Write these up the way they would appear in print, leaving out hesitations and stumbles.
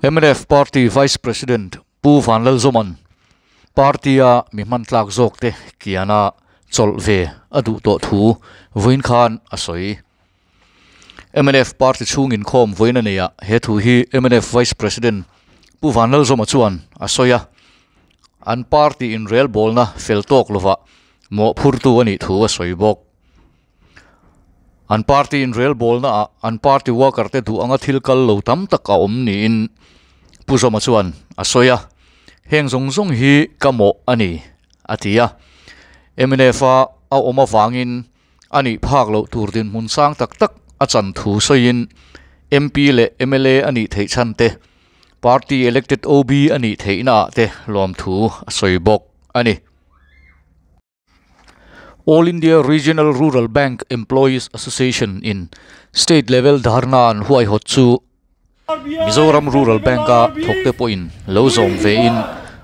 Mnf Party Vice President Pu Vanlalzawma'n Party-a mi hman tlak zawkte kiana chawlh ve a duh tawh thu vawiin khan a sawi. Mnf Party chhung inkhawm vawiin a neihah he thu hi mnf Vice President Pu Vanlalzawma chuan a sawi a, an party inrelbawlna fel tawk lovah mawhphurtu a nih thu a sawi bawk. An party inrelbawlna ah an party worker te duh anga thil kal lo tam tak a awm niin Pu Zawma chuan a sawi a, heng zawng zawng hi ka mawh a ni a ti a. Mnf a a awm avangin a nih phak loh tur dinhmun sang tak tak a chan thu sawiin MP leh mla a nih theih chhan te, party elected OB a nih theihna ah te lawmthu a sawi bawk a ni. All India Regional Rural Bank Employees Association in State Level Dharna an huaihawt chu Mizoram Rural Bank a thawkte pawhin lo zawm vein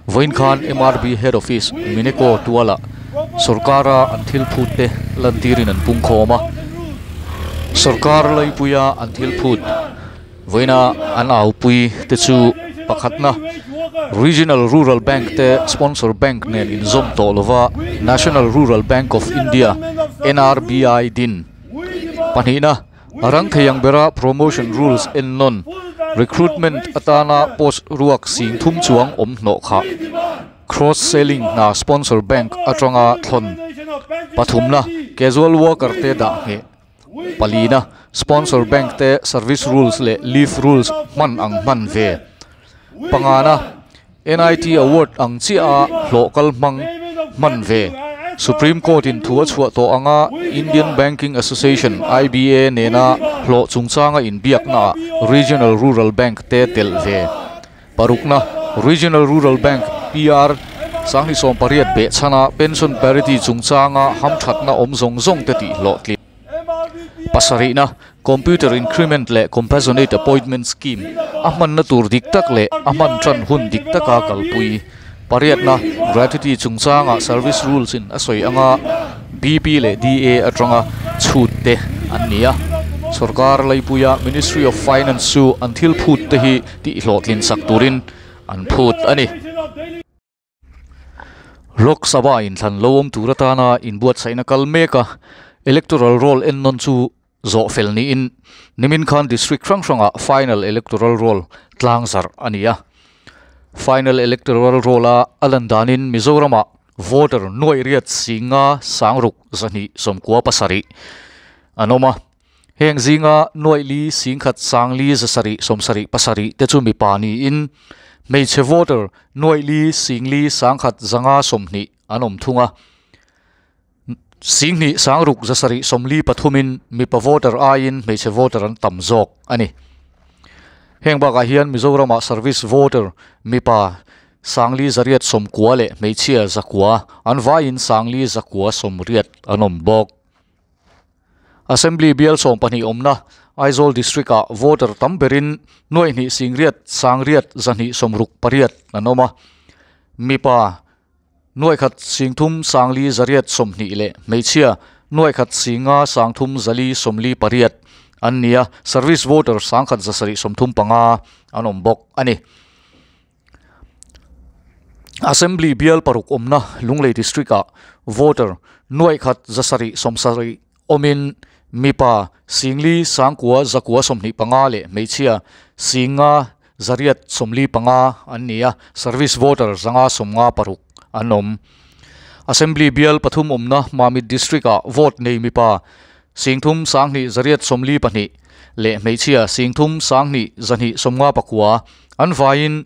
vawiin khan MRB Head Office Mineko tualah sawrkara an thil phut te lantirin an pungkhawm a. Sawrkar laipuia an thil phut Vawiina an aupui te chu pakhatna Regional Rural Bank te sponsor bank nen inzawm tawh lova National Rural Bank of India, NRBI, din. Pahnihna, rang thei ang bera promotion rules ennawn, recruitment atana post ruak sing thum chuang awm hnawh khah, cross selling hna sponsor bank atanga thlawn. Pathumna, casual worker te dah ngheh. Palina, Sponsor bank te service rules leh leave rules hman ang hman ve. Pangana, NIT award ang chiah a hlawh kal hmang hman ve. Supreme Court in thu a chhuah tawh anga Indian Banking Association, IBA, nena hlawh chungchanga inbiaknaah Regional Rural Bank te telh ve. Parukna, Regional Rural Bank, PR, 2018 behchhana pension parity chungchanga hamthatna awm zawng zawng te tih hlawhtling. Pasarihna, Computer increment leh compassionate appointment scheme a hmanna tur dik tak leh a hman tan hun dik taka kalpui. Pariatna, Gratuity chungchanga service rules in a sawi anga BP leh DA atanga chhut te an ni a. Sorkar laipuia Ministry of Finance chu an thil phut te hi tih hlawhtlin sak turin an phut a ni. Lok Sabha inthlan lo awm tur atana inbuatsaihna kal mek a, Electoral Roll ennawn chu zawh fel niin nimin khan District hrang hrangah Final Electoral Roll tlang zarh a ni a. Final Electoral Roll-a a lan danin Mizoramah voter nuaih riat singa sangruk 297 an awm a. Heng zinga nuaih li singkhat sangli zasarih sawmsarih pasarih te chu mipa niin hmeichhe voter nuaih li singli sangkhat zanga sawmhnih an awm thung a. Singhnih sangruk zasarih sawmli pathumin mipa voter aiin hmeichhe voter an tam zawk a ni. Heng bakah hian Mizoramah service voter mipa sangli zariat sawmkua leh hmeichhia zakua an vaiin sangli zakua sawmriat an awm bawk. Assembly bial 12 awmna Aizawl District-ah voter tam berin nuaihnih singriat sangriat zahnih sawmruk pariat an awm a. Mipa Nuaikhat singthum sangli zariat 20 leh hmeichhia nuaikhat singa sangthum zali 48 an ni a, service voter sangkhat zasarih 35 an awm bawk a ni. Assembly bial paruk awmna Lunglei District-ah voter nuaikhat zasarih 70 awmin mipa singli sangkua zakua 25 leh hmeichhia singa zariat 45 an ni a, service voter zanga 56 an awm. Assembly bial pathum awmna Mamit District-ah vote nei mipa singthum sanghnih zariat 42 leh hmeichhia singthum sanghnih zahnih 59 an vaiin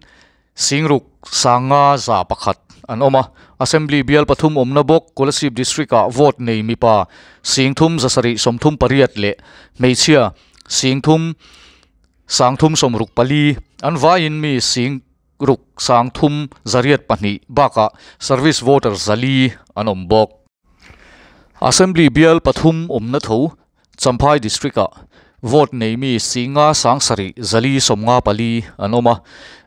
singruk sanga za pakhat an awm a. Assembly bial pathum awmna bawk Kolasib District-ah vote nei mipa singthum zasarih 38 leh hmeichhia singthum sangthum 64 an vaiin mi singruk sangthum zariat pahnih bakah service voter zali an awm bawk. Assembly bial pathum awmna tho Champhai District-ah vote nei mi singa sangsarih zali 54 an awm a,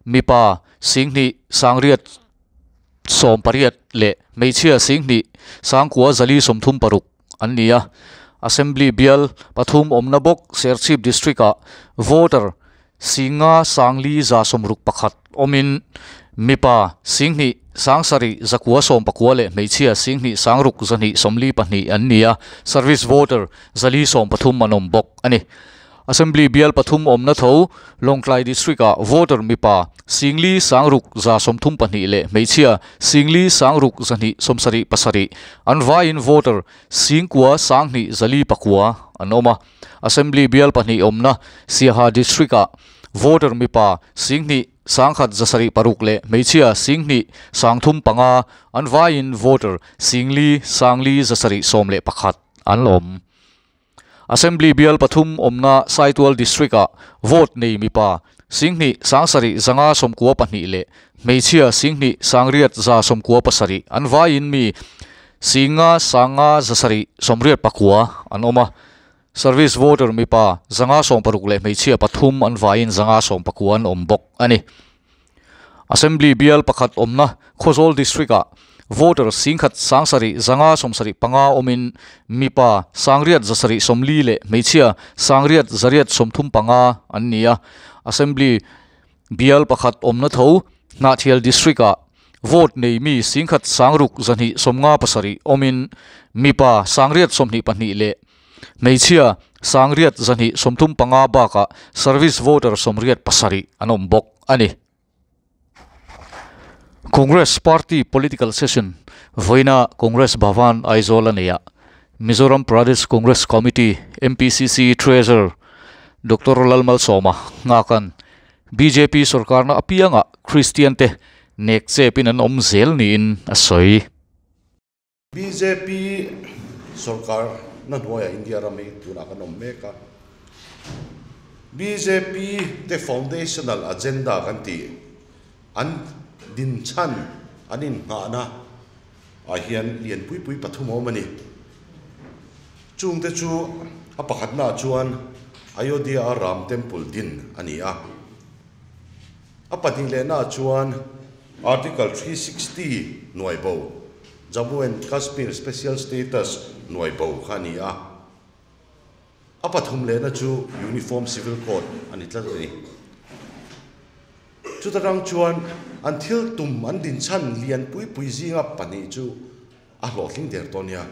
mipa singhnih sangriat 18 leh hmeichhia singhnih sangkua zali 36 an ni a. Assembly bial pathum awmna bawk Serchhip District-ah voter Singa sangli za sawmruk pakhat awmin mipa singhnih sangsarih zakua sawm pakua leh hmeichhia singhnih sangruk zahnih sawmli pahnih an ni a, service voter zali sawm pathum an awm bawk a ni. Assembly bial pathum awmna tho Lawngtlai district ah voter mipa singli sangruk za sawmthum pahnih leh hmeichhia singli sangruk zahnih sawmsarih pasarih an vaiin voter singkua sanghnih zali pakua an awm a. Assembly bial pahnih awmna Siaha district ah voter mipa singhnih sangkhat zasarih paruk leh hmeichhia singhnih sangthum panga an vaiin voter singli sangli zasarih sawm leh pakhat an la awm. Assembly bial pathum awmna Saitual district ah vote nei mipa singhnih sangsarih zanga sawmkua pahnih leh hmeichhia singhnih sangriat za sawmkua pasarih an vaiin mi singa sanga zasarih sawmriat pakua an awm a. Service voter mipa zanga sawm paruk leh hmeichhia pathum an vaiin zanga sawm pakua an awm bawk a ni. Assembly bial pakhat awmna Khawzawl district ah voter singkhat sangsarih zanga sawmsarih panga awmin mipa sangriat zasarih sawmli leh hmeichhia sangriat zariat sawmthum panga an ni a. Assembly bial pakhat awmna tho Hnahthial district ah vote nei mi singkhat sangruk zahnih sawmnga pasarih awmin mipa sangriat sawmhnih pahnih leh Hmeichhia sangriat zahnih sawmthum panga bakah service voter sawmriat pasarih an awm bawk a ni. Congress Party Political Session vawiina Congress Bhavan Aizawl a nei a, Mizoram Pradesh Congress Committee, MPCC, Treasurer Doctor Lalmalsawma nghakan bjp sorkarna apiangah Kristian te nek chepin an awm zel niin a sawi. Bjp sorkar na hnuaiah India ram hi tunah kan awm mek a, bjp te foundational agenda kan tih an din chhan an innghahna ah hian lian pui pui pathum a awm a ni. Chungte chu a pakhatnaah chuan Ayodhya a Ram Temple din a ni a, a pahnih lehnaah chuan Article 360 hnuai bo, Jammu and Kashmir Special Status hnuai bo kha a ni a. A pathum lehna chu Uniform Civil Code a ni tlat a ni. Chuta tang chuan an thil tum an dinchhan lian pui pui zinga pahnih chu a hlawhtling der tawh nia.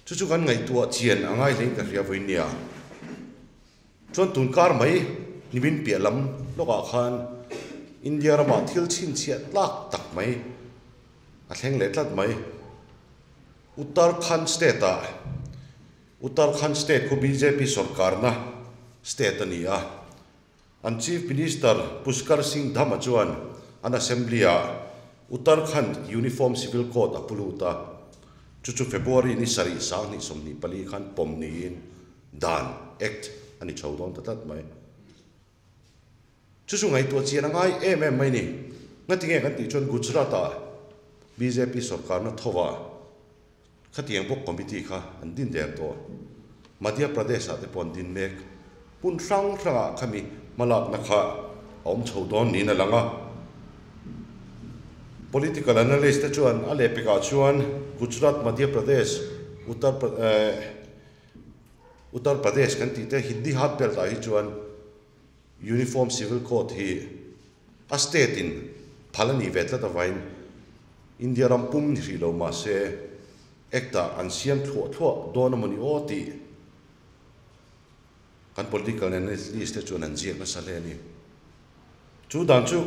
Chu chu kan ngaihtuah chian a ngai hlein ka hria vawiin nia. Chuan tun kar mai nimin piah lam lawkah khan India ramah thil chhinchhiah tlak tak mai a thleng leh tlat mai. Uttarakhand state ah Uttarakhand state khu bjp sorkarna state a ni a, an Chief Minister Pushkar Singh Dham-a chuan an assembly ah Uttarakhand Uniform Civil Code a pu lut a, chu chu February ni sarih sanghnih 24 khan pawm niin Dan, Act, a ni chho dawn ta tlat mai. Chu chu ngaihtuah chian a ngai em em mai ni. Ngatinge kan tih chuan Gujarat-ah bjp sorkarna thovah khatiang bawk committee kha an din der tawh. Madhya Pradesh-ah te pawh an din mek. Hmun hrang hrangah khami hmalakna kha a awm chho dawn niin a lang a. Political analyst te chuan a lehpekah chuan Gujarat, Madhya Pradesh, Uttar Uttar Pradesh kan tih te Hindi Heart Belt ah hi chuan Uniform Civil Code hi a state in phal a nih ve tlat avangin India ram pum ni hrih lo mahse Act ah an siam thluah thluah dawn a mawni aw tih kan political analyst te chuan an ziak nasa hle a ni. Chu dan chu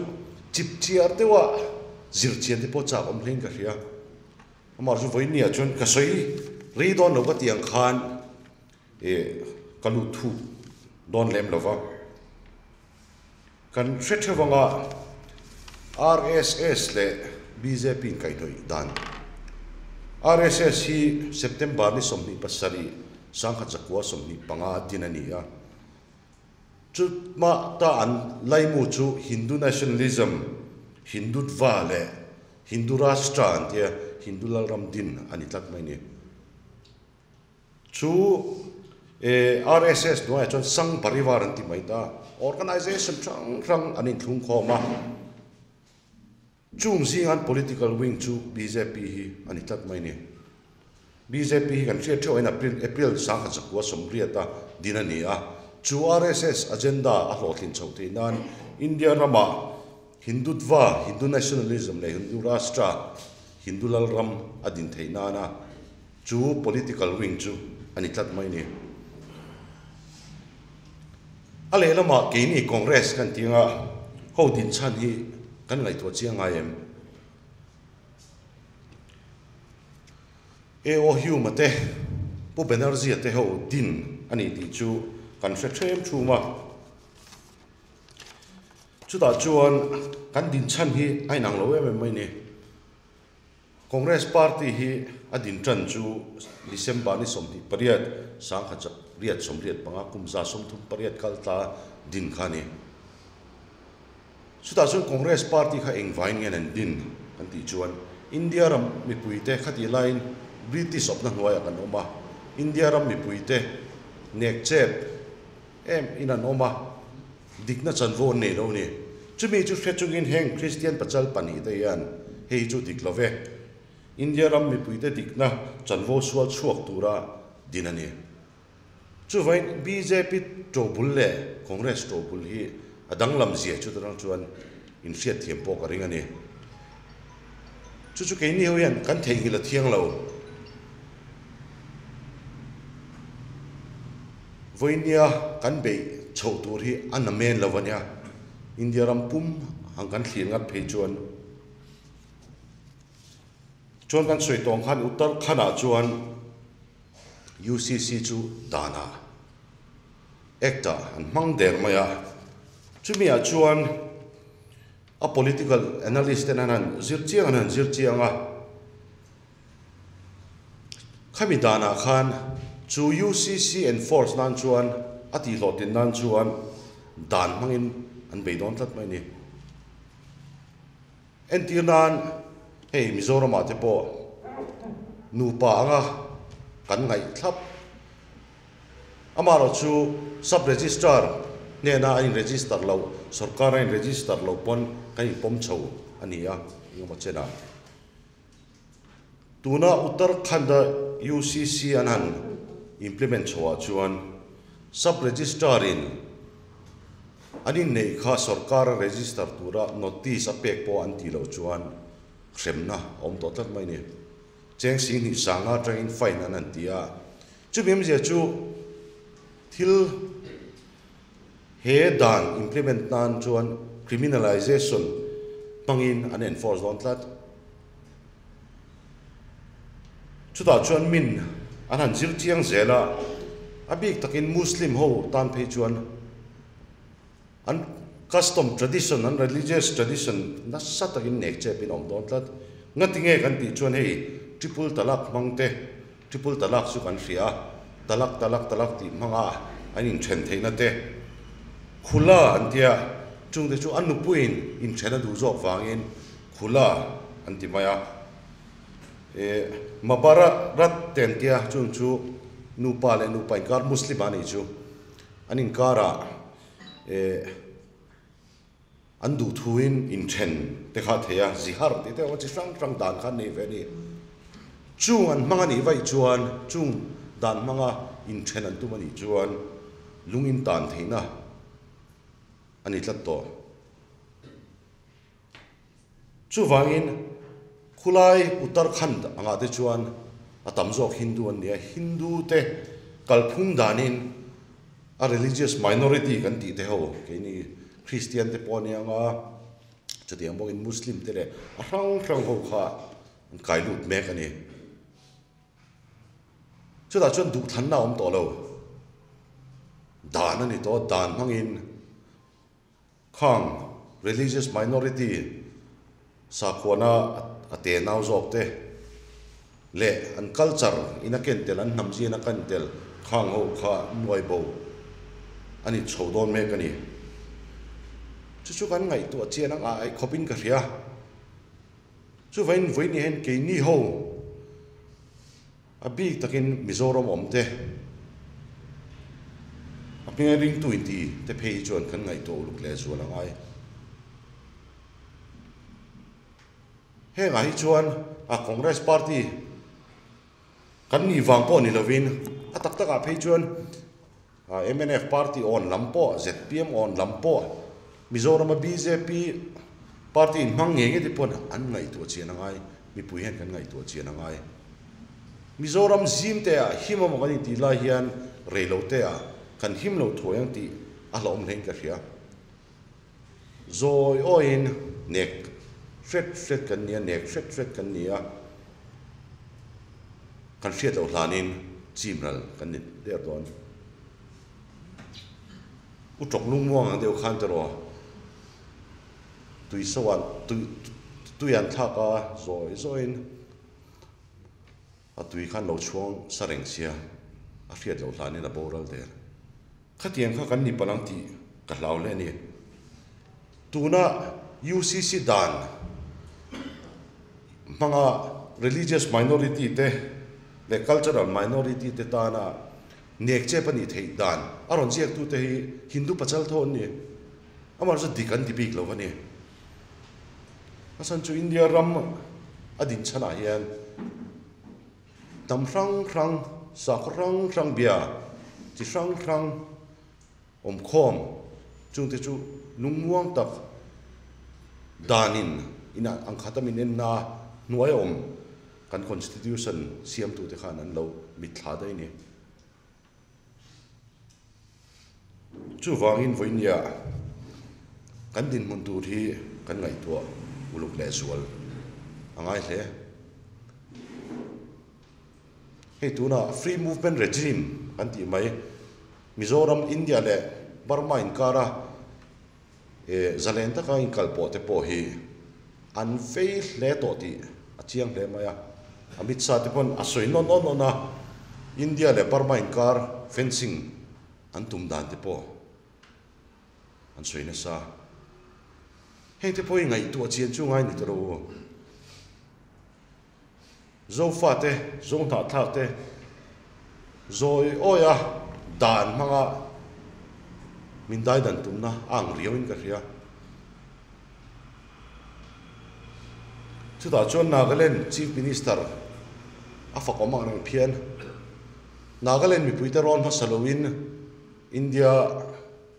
chip chiar deuha zir chian te pawh chak awm hlein ka hria. Amah chu vawinia chuan ka sawi rei dawn lo ka tih ang khan ih ka lut thuk dawn lem lo va. Kan hre theuh anga RSS leh bjp in kaihhnawih dan. RSS hi September ni 27 1975 din a ni a. Chutmah ta an laimu chu Hindu nationalism, Hindutva leh Hindu Rashtra an tia, Hindu lalram din a ni tlat mai ni. Chu RSS hnuaiah chuan Sangh Parivar an ti mai ta, organisation hrang hrang an inthlung khawm a. Chung zingan political wing chu bjp hi a ni tlat mai ni. Bjp hi kan hriat theuh in April 1998 a din a ni a. Chu RSS agenda a hlawhtlin chhoh theih nan India rama Hindutva, Hindu nationalism leh Hindu Rashtra, Hindu lalram a din theih nana chu political wing chu a ni tlat mai ni. A lehlamah keini Congress kan tih anga ho din chhan hi kan ngaihtuah chiang ngai em? AO Hume-a te, Pu Banerjee-a te ho din a ni tih chu kan hre ṭhem ṭhum a. Chutah chuan kan din chhan hi a inang lo em em mai ni. Congress Party hi a din ṭan chu December ni 28, 1985 kum 138 kal tla din kha a ni. Chutah chuan Congress Party kha engvain nge an din kan tih chuan India ram mipuite khatih laiin British awpna hnuaiah kan awm a, India ram mipuite nek chep em in an awm a, dikna chanvo an nei lo a ni. Chumi chu hre chungin heng Kristian pachal pahnihte hian hei chu dik lo ve, India ram mipuite dikna chanvo sual chhuak tura din a ni. Chuvain bjp tobul leh Congress tobul hi a danglam zia chu tarang chuan inhriat thiam pawh ka ring a ni. Chu chu keini ho hian kan theihnghilh a thiang lo. Vawinia kan beih chhoh tur hi a na men lo a nia. India ram pum ang kan thlir ngat phei chuan. Chuan kan sawi tawng khan Uttarakhand-ah chuan UCC chu danah Act-ah an hmang der mai a, chumi-ah chuan a political analyst ten an han zir chiang an han zir chiang a, khami danah khan chu UCC enforce nan chuan a tihhlawhtlin nan chuan dan hmangin an bei dawn tlat mai a ni. Entir nan hei Mizoramah te pawh nupa anga kan ngaih thlap. Amaherawh chu Sub Registrar hnena a in register loh, sorkar a in register loh pawn kan in pawm chho a ni a, engemaw chenah. Tuna Uttarakhand-a UCC an han implement chhoah chuan Sub Registrar-in an inneih kha sorkara register tura notice a pek pawh an tih loh chuan hremna a awm tawh tlat mai a ni. Cheng 20,000 atangin fine an han ti a. Chumi awmzia chu thil he dan implement nan chuan criminalization hmangin an enforce dawn tlat. Chutah chuan min an han zir chiang zel a, a bik takin Muslim ho tan phei chuan an custom tradition, an religious tradition nasa takin nek chepin a awm dawn tlat. Ngati nge kan tih chuan hei triple talak hmang te, triple talak chu kan hria a, talak talak talak tih hmanga an inthen theihna te, khula an tia, chungte chu a nupuiin inthen a duh zawk vangin khula an ti mai a. E Mabara rat te an tia, chung chu nupa leh nupa inkar Muslim a nih chu an inkarah e an duh thuin inthen te kha a thei a, zihar tih te awm a, chi hrang hrang dan kha an nei ve a ni. Chung an hmang a nih vaih chuan, chung dan hmanga inthen an tum a nih chuan lung in tan theihna a ni tlat tawh. Chuvangin khulai Uttarakhand angah te chuan a tam zawk Hindu an ni a, Hindu te kalphung danin a religious minority kan tih te ho keini Christian te pawh a ni anga chutiang bawkin Muslim te leh a hrang hrang ho kha an kai lut mek a ni. Chutah chuan duhthlanna a awm tawh lo. Dan a ni tawh, dan hmangin Khang religious minority sakhuana a te nau zawk te leh an culture in a ken tel, an hnam zin a ken tel khang ho kha nuai bo a ni chho dawn mek a ni. Chu chu kan ngaihtuah chian ang a khawp in ka hria. Chuvain vawiin hian keini ho A bik takin Mizoram awm te, a hming ringtu inti te phei hi chuan kan ngaihtuah uluk leh zual a ngai. Hengah hi chuan a Congress party kan nih vang pawh ni lovin a tak takah phei chuan Mnf party awn lam pawh, zpm awn lam pawh, Mizorama bjp party inhmang ngei ngei te pawn an ngaihtuah chian a ngai, mipui hian kan ngaihtuah chian a ngai. Mizoram zim te ah him amaw kan intih lai hian reilo te ah kan him lo thuai ang tih a hlauhawm hlein ka hria. Zawi awiin nek hret hret kan ni a, nek hret hret kan ni a, kan hriat loh hlanin chim ral kan ni der dawn. U tawk lungmuang ang deuh khan teraw tui so an tui tui an thlak a, zawi zawiin a tui khan lo chhuang sa reng sia, a hriat loh hlanin a boral der. Khatiang kha kan ni palh ang tih ka hlau hle a ni. Tuna UCC dan hmanga religious minority te leh cultural minority te tana nek chep a nih theih dan a rawn ziaktute hi Hindu pachal tho an ni. Amaherawhchu chu dik an ti bik lo a ni. A chhan chu India ram a din chhanah hian Hnam hrang hrang, sakhaw hrang hrang bia chi hrang hrang awmkhawm chungte chu lungmuang tak danin inah ang khata min enna hnuai a awm kan constitution siamtute khan an lo mitthla daih a ni. Chuvangin vawinia kan dinhmun tur hi kan ngaihtuah uluk leh zual a ngai hle. Hei tunah free movement regime kan tih mai, Mizoram, India leh Burma inkara zalen taka inkalpawh te pawh hi an vei hle tawh tih a chiang hle mai a. Amit Shah te pawn a sawi nawn nawn nawn a, India leh Burma inkar fencing an tum dan te pawh an sawi nasa. Heng te pawh hi ngaihtuah chian chu ngai ni ta lo u. Zofa te, Zohnahthlak te zawi awia dan hmanga min daidan tumna a ang riauin ka hria. Chutah chuan Nagaland Chief Minister a fakawm ang reng phian. Nagaland mipuite rawn hmasa loin India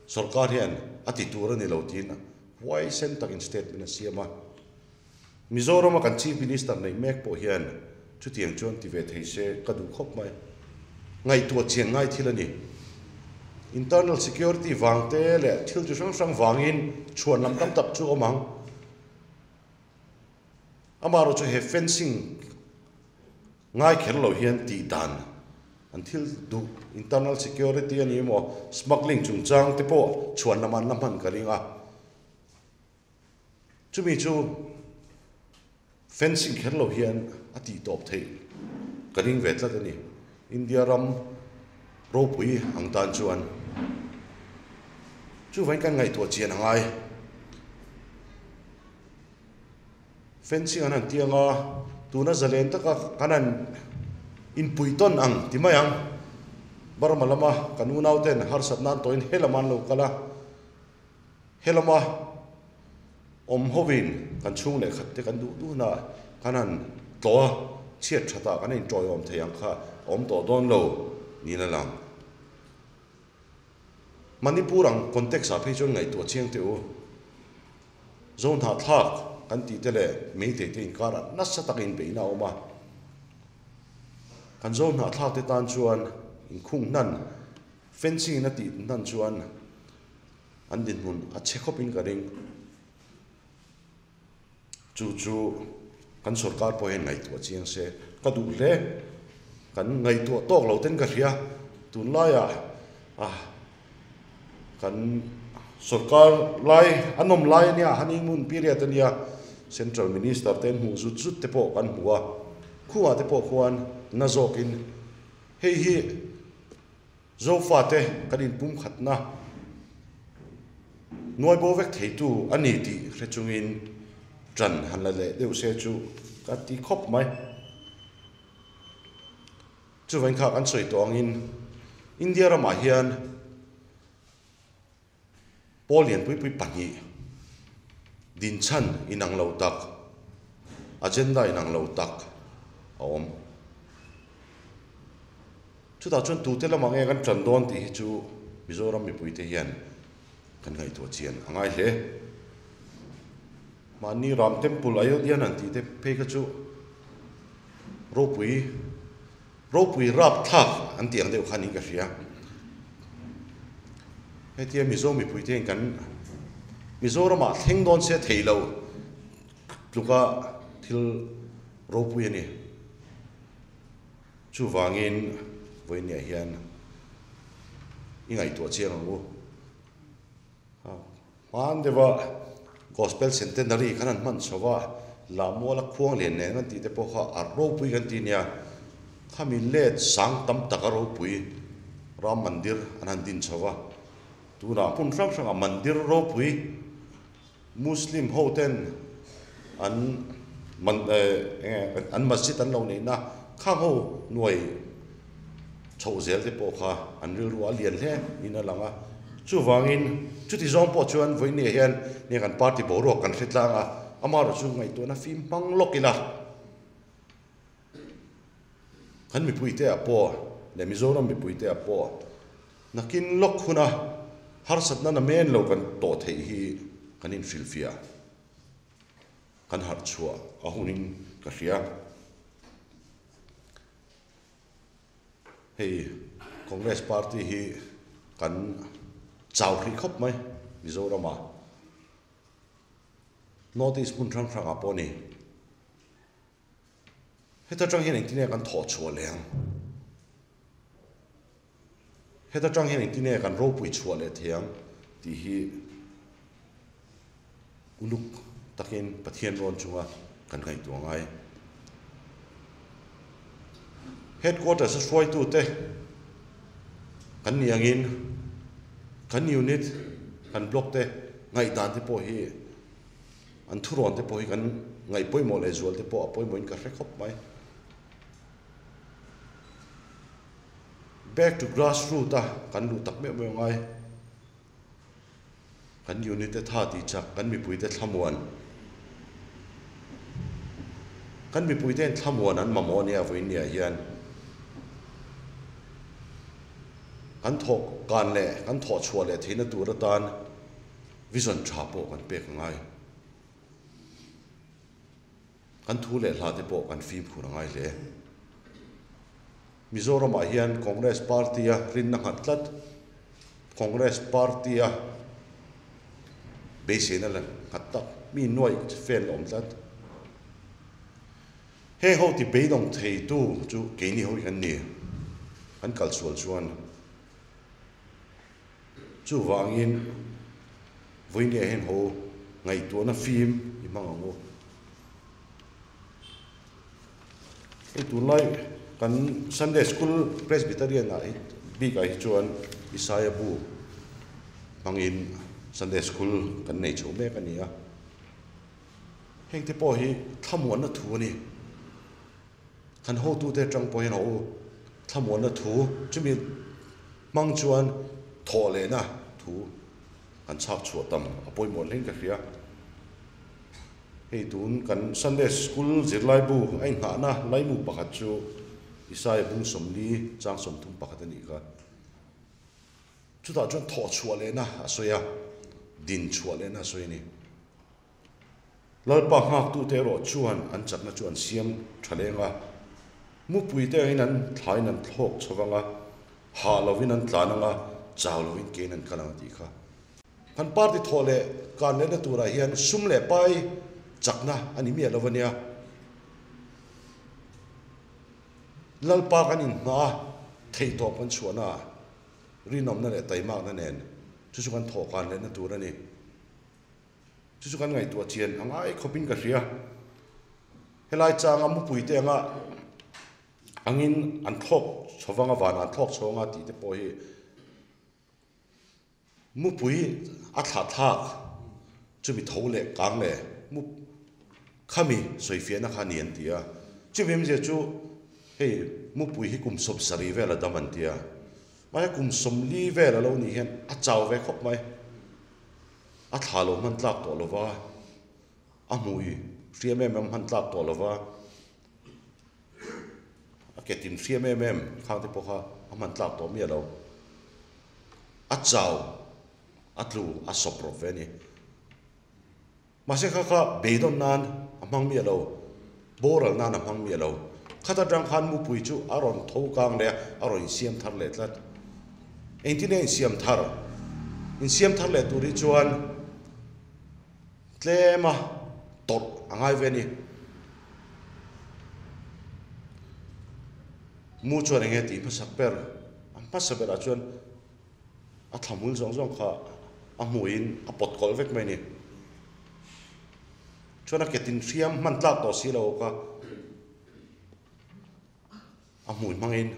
sorkar hian a ti tur a ni lo tiin huaisen takin statement a siam a. Mizorama kan Chief Minister neih mek pawh hian chutiang chuan ti ve thei se ka duh khawp mai. Ngaihtuah chian ngai thil a ni. Internal security vang te leh thil chi hrang hrang vangin chhuan lam tam tak chu awm ang. Amaherawhchu chu he fencing ngai kher lo hian tih dan an thil duh internal security a ni emaw smuggling chungchang te pawh chhuan lam an la hman ka ring a. Chumi chu fencing kher lo hian a tih tawp theih ka ring ve tlat a ni. India ram ropui ang tan chuan chuvain kan ngaihtuah chian a ngai. Fencing an han ti ang a, tuna zalen taka kan han inpui tawn ang ti mai ang. Burma lama kan unauten harsatna an tawhin helam an lo kal a. Helama awm hovin kan chhung leh khat te kan duh duhna kan han tlawh a, chhiat thatah kan inṭawiawm thei ang kha a awm tawh dawn lo niin a lang. Manipur ang context ah phei chuan ngaihtuah chiang teh u. Zohnahthlak kan tih te leh Meitei te inkarah nasa taka inbeihna a awm a. Kan Zohnahthlak te tan chuan inkhung hnan, fencing in a tih hnan chuan An dinhmun a chhe khawpin ka ring. Chu chu kan sorkar pawh hian ngaihtuah chiang se ka duh hle. Kan ngaihtuah tawk lo ten ka hria. Tunlaiah ah kan sorkar lai an awm lai ania honeymoon period ania central minister te an hmuh zut zut te pawh kan hmu a. Khuangah te pawh khuan na zawkin hei hi Zofate kan inpumkhatna nuai bo vek theitu a ni tih hre chungin ṭan han la leh deuh se chu ka ti khawp mai. Chuvain kha kan sawi tawh angin India ramah hian Pawl lianpui pui pahnih dinchhan inang lo tak, agenda inang lo tak a awm. Chutah chuan tute lamah nge kan tan dawn tih hi chu Mizoram mipuite hian kan ngaihtuah chian a ngai hle. Mahni Ram Temple Ayodhya an tih te phei kha chu ropui ropui rapthlak an tih ang deuh kha niin ka hria. Hetia Mizo mipuite hian kan Mizoramah thleng dawn se thei lo tluka thil ropui a ni. Chuvangin vawiinniah hian i ngaihtuah chiang ang u. Hman deuha Gospel Centenary khan an hman chho a, Lahmuala khuang lian nen kan tih te pawh kha a ropui kan ti nia. Khami let sang tam taka ropui Ram Mandir an han din chho a. Tunah hmun hrang hrangah Mandir ropui Muslim ho ten an man enge an masjid an lo neihna khang ho nuai chhoh zel te pawh kha an rilru a lian hle in a lang a. Chuvangin chuti zawng pawh chuan vawiinniah hian nia kan party boruak kan hre tlang a, amaherawh chu ngaihtuahna fim hmang lawk ila. Kan mipuite ah pawh leh Mizoram mipuite ah pawh nakin lawk huna harsatna na men lo kan tawh theih hi kan inhrilhfiah, kan harh chhuah a hunin ka hria. Hei Congress party hi kan chau hrih khawp mai Mizoramah. North East hmun hrang hrangah pawh a ni. Heta tang hian engtin nge kan thawh chhuah leh ang? Heta tang hian engtin nge kan ropui chhuah leh thei ang tih hi uluk takin Pathian rawn chunga kan ngaihtuah ngai. Headquarters a hruaitute kan ni angin kan unit, kan block te ngaihdan te pawh hi An thurawn te pawh hi kan ngaih pawimawh leh zual te pawh a pawimawhin ka hre khawp mai. Back to grass root a kan luh tak meuh meuh ngai. Kan unit te tha tih chak, kan mipui te thlamuan. Kan mipui te hian thlamuan an mamawh ania vawiin niah hian. Kan thawh kan leh kan thawh chhuah leh theihna tur atan Vision tha pawh kan pek a ngai. Kan thu leh hla te pawh kan fimkhur a ngai hle. Mizoramah hian Congress party-a rinna nghat tlat, Congress party-a beiseina la nghat tak mi nuaih fan la awm tlat. Heng ho ti beidawng theitu chu keini ho hi kan ni. Kan kalsual chuan. Chuvangin vawinia hian ho ngaihtuahna fim i hmang ang u. Hei tunlai kan Sunday School Presbyterian ah hi bikah hi chuan Isaiah bu hmangin Sunday School kan nei chho mek a ni a. Heng te pawh hi thlamuanna thu a ni. Kan hotute atang pawh hian ho thlamuanna thu chumi hmang chuan thawh lehna thu kan chhak chhuah tam a pawimawh hlein ka hria. Hei tun kan Sunday School zirlai bu a inghahna laimu pakhat chu Isaiah bung 40 chang 31 a nih kha. Chutah chuan thawh chhuah lehna a sawi a, din chhuah lehna a sawi a ni. Lalpa nghaktute erawh chuan an chakna chu an siam tha leng a, mupuite angin an thlain an thlawk chho vang a, hah lovin an tlan ang a, chau lovin kein an kal ang a tih kha. Kan party thawh leh kan lehna turah hian sum leh pai chakna a ni miah lo a nia. Lalpa kan inhma a, theihtawp kan chhuahna ah rinawmna leh taimakna nen chu chu kan thawh kan lehna tur a ni. Chu chu kan ngaihtuah chian a ngai khawpin ka hria. Helai changa mupuite anga angin an thlawk chho vanga vanah an thlawk chho anga tih te pawh hi mupui a thlah thlak chumi tho leh kang leh mu khami sawifiahna kha a ni an ti a. Chumi awmzia chu hei mupui hi kum 70 vel a dam an ti a. Mahse kum 40 vel a lo nih hian a chau ve khawp mai. A thla lo hman tlak tawh lova, a hmui hriam em em hman tlak tawh lova, a ke tin hriam em em khang te pawh kha a hman tlak tawh miah lo. A chau, a tlu, a sawp rawp ve a ni. Mahse kha kha beidawn nan a hmang miah lo, boral nan a hmang miah lo. Khat atang khan mupui chu a rawn tho kang leh a, a rawn insiam thar leh tlat. Engtin nge insiam thar? Insiam thar leh tur hi chuan tlema tawrh a ngai ve a ni. Mu chuan enge tih hmasak ber? A hmasa berah chuan a thlamul zawng zawng kha a hmuiin a pawt kawlh vek mai a ni. Chuan a ketin hriam hman tlak tawh si lo kha a hmui hmangin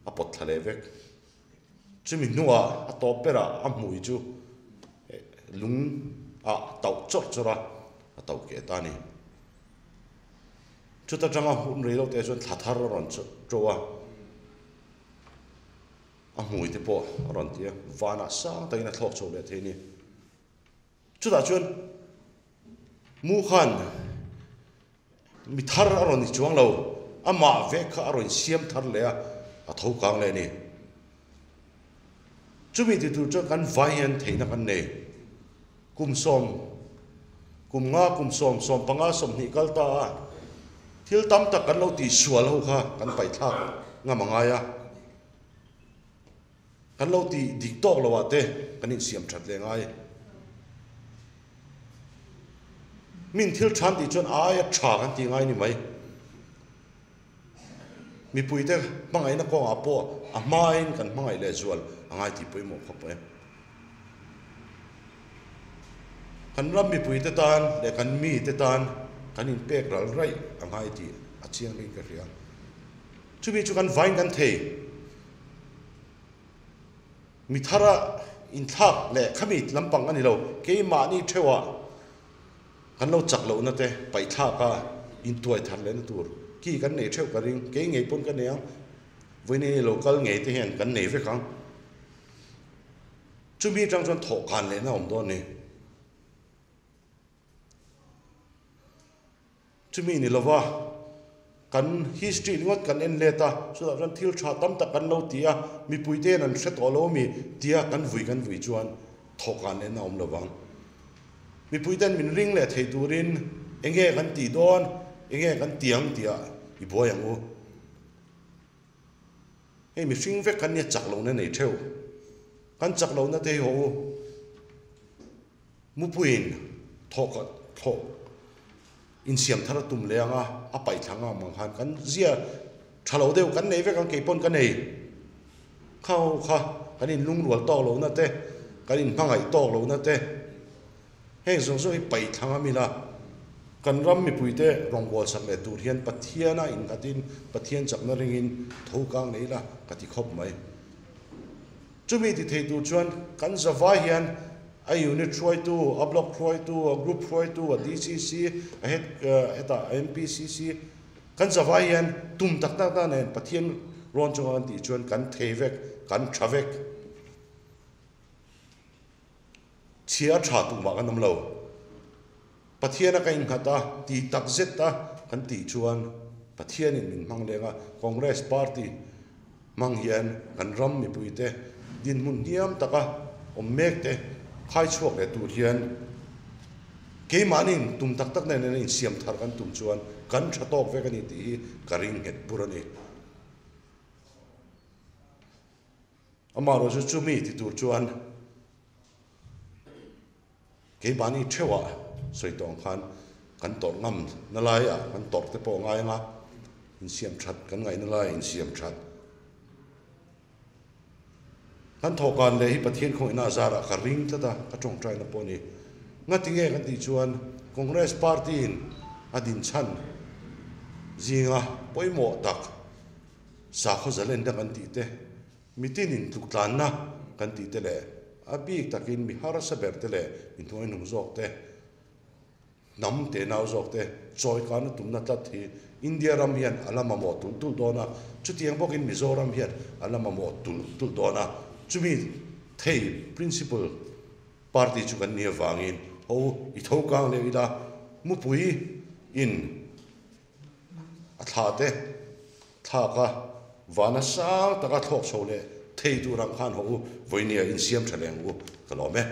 a pawt thla leh vek. Chumi hnuah a tawp berah a hmui chu lung ah tauh chawrh chawrh a, a tauh keh ta a ni. Chuta tanga hun rei lo te chuan thla thar a rawn to a. A hmui te pawh a rawn ti a, vanah sang takin a thlawk chho leh thei a ni. Chutah chuan mu khan mi thar a rawn ni chuang lo, amah vek kha a rawn siam thar leh a, a tho kang leh a ni. Chumi ti tur chuan kan vai hian theihna kan nei. Kum sawm, kum nga, kum sawm, sawm panga, sawmhnih kal ta a, thil tam tak kan lo tih sual ho kha kan paihthlak ngam a ngai a. Kan lo tih dik tawk lo ah te kan insiam that leh ngai. Min thil than tih chuan aia tha kan tih ngai ni mai. Mipuite hmangaihna kawngah pawh a hmain kan hmangaih leh zual a ngai tih pawimawh khawp e. Kan ram mipuite tan leh kan mite tan kan inpek ral raih a ngai tih a chiang deuhin ka hria. Chumi chu kan vain kan thei. Mi thara inthlak leh khami lampang a ni lo, keimahni theuhah kan lo chak lohna te paihthlak a intuai thar lehna tur ki kan nei theuh ka ring, kei ngei pawn ka nei ang, vawiin ni lo kal ngei te hian kan nei vek ang. Chumi atang chuan thawhkan lehna a awm dawn a ni. Chumi ni lova kan history ringawt kan en let a, chutah chuan thil tha tam tak kan lo ti a, mipui te hian an hre tawh lo ami tia kan vui kan vui chuan thawhkan en a awm lovang. Mipui ten min ring leh thei turin enge kan tih dawn, enge kan ti ang tih ah i buai ang u. Hei mihring vek kan nia chak lohna nei theuh. Kan chak lohna te hi haw u. Mupuiin thawk thlawh insiam thar a tum leh ang a, a paih thla ngam ang khan kan zia tha lo deuh kan nei vek ang kei pawn ka nei. Kha ho kha kan inlungrual tawk lohna te, kan inhmangaih tawk lohna te, heng zawng zawng hi paih thla ngam ila kan ram mipuite rawngbâwl sak leh tur hian Pathiana innghatin Pathian chakna ringin tho kang nei ila ka ti khawp mai. Chumi ti thei tur chuan kan zavai hian a unit hruaitu, a block hruaitu, a group hruaitu, a DCC, a head hetah a MPCC kan zavai hian tum tak tak tak nen Pathian rawn chunga kan tih chuan kan thei vek, kan tha vek. Chhia a tha tumah kan awm lo. Pathian a ka innghat a, ti tak zet a kan tih chuan Pathianin min hmang leng a, Congress party hmang hian kan ram mipuite dinhmun hniam taka awm mek te khai chhuak leh tur hian keimahniin tum tak tak nen nen insiam thar kan tum chuan kan tha tawk vek a ni tih hi ka ring nghet bur a ni. Amaherawhchu chumi ti tur chuan Keimahni theuhah sawi tawh ang khan kan tawrh ngam na laiah kan tawrh te pawh a ngai ang a, insiam that kan ngaihna laiah insiam that. Kan thawhkan leh hi Pathian khawngaihna a zarah ka ring tlat a, ka tawngtaina pawh a ni. Ngati nge kan tih chuan Congress party-in a dinchhan zinga pawimawh tak sakhaw zalenna kan tih te, Mitinin tluktlanna kan tih te leh a bik takin mi harsa ber te leh mi hnuaihnung zawk te, hnam tenau zawk te chawikana tumna tlat hi India ram hian a la mamawh tulh tulh dawn a, chutiang bawkin Mizoram hian a la mamawh tulh tulh dawn a, chumi thei principle party chu kan nih avangin ho i tho kang leh ila mupui in A thla te thlak a, vana sang taka thlawk chho leh thei tur ang khan haw u, vawinia insiam tha leng u ka lawm e.